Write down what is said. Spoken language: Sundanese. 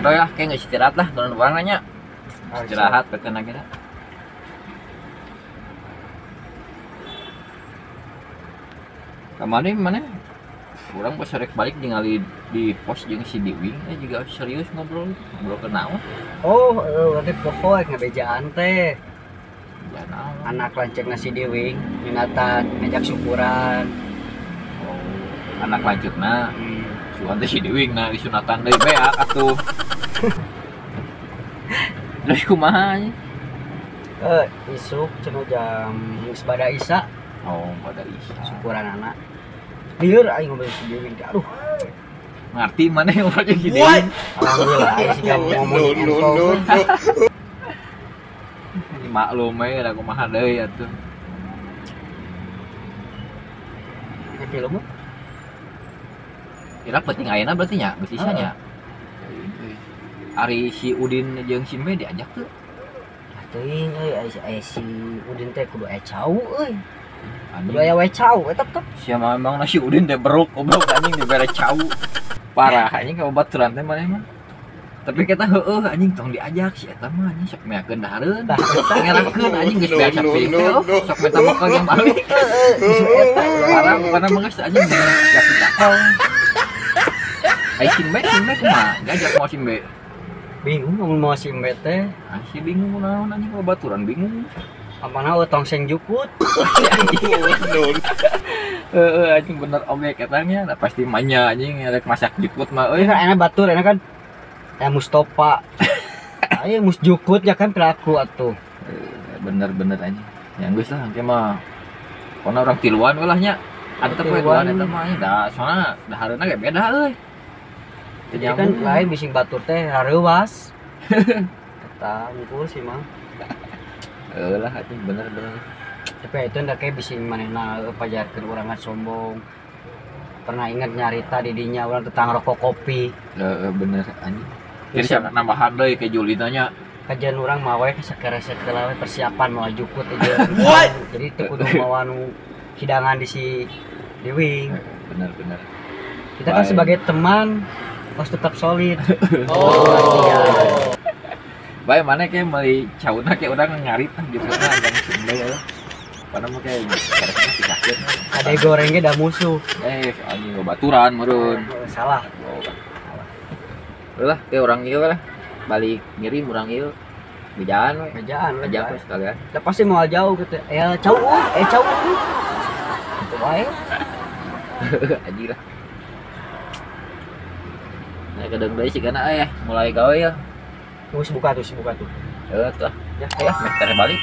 Atau ya kayak nggak istirahat lah, turun orang nanya. Istirahat beten lagi dah. Kemana mana? Orang pas rek balik ningali di pos jeung si Diwing juga serius ngobrol ke naon. Oh, berarti pokok ngabejaan teh. Ya naon. Anak lanceukna si Diwing minatan ngajak syukuran. Oh, anak lanceukna. Sugan teh si Diwing na disunatan deui beak atuh. Terus kumaha nya? Isuk cenah jam geus bada Isa. Oh, bada Isa. Syukuran anak. Lieur aing ngobrol si Diwing teh. Aduh. Ngerti mana yang ngobrol jeung si Diwing? Alhamdulillah aing siga ngomong entong. Ini maklum we da kumaha deui atuh. Ngerti lu mah? Kira penting ayeuna berarti nya geus isa nya. Ari si Udin jeung si Mbe diajak teu? Teuing euy aya si Udin teh kudu aya cau euy. Kudu aya we cau eta tetep. Sia memang si Udin teh beruk goblok anjing dibere cau. Parah anjing ka babaturan teh maneh mah. Tapi kita heueuh anjing tong diajak si eta mah anjing sok meakeun dahareun. Ngerakeun anjing geus biasa teh sok minta mokal yang balik. Heeh, parah bukan mah geus anjing yakin cakol. Ai si Mbe kumaha? Diajak mau si Mbe. Bingung ngomong mau si Mbe teh. Ah si bingung naon anjing babaturan bingung. Amana we tong seng jukut. Heeh anjing bener oge katanya, nah pasti manya anjing rek masak jukut mah euy. Kan enak batur enak kan. Ya Mustofa. Ayo mus jukut ya kan pelaku atuh. Bener-bener anjing. Ya geus lah engke mah. Pokona urang tiluan we lah nya. Antep we duaan eta mah da soalna dahareunna ge beda euy. Jadi kan lain bising batur teh hareuwas. Eta ngumpul sih mah. Lah anjing bener-bener. Tapi itu ndak kayak bising manehna pajarkeun urang sombong. Pernah ingat nyarita di dinya urang tentang rokok kopi. Heeh bener anjing. Jadi siapa nambahan deui ke Julina nya. Kajian urang mah we sakeresek heula we persiapan moal jukut aja. Jadi teu kudu mawa nu hidangan di si Diwing. Bener-bener. Kita kan sebagai teman harus tetap solid. Oh. Bae mana kayak meuli cauna kayak urang ngarit jukutna anjing sumbe ya. Padahal mah kayak karekna pikakeun. Ade goreng ge da musuh. Anjing babaturan meureun. Salah. Ulah kayak urang ieu lah. Balik ngirim urang ieu. Bejaan we. Bejaan we. Ajak we sekalian. Da pasti moal jauh gitu. Cau cau. Gitu wae. Anjing lah. Nah, kadang deui sih kana mulai gawe ya. Terus buka tuh, buka tuh. Heeh, tah. Ya, meh balik.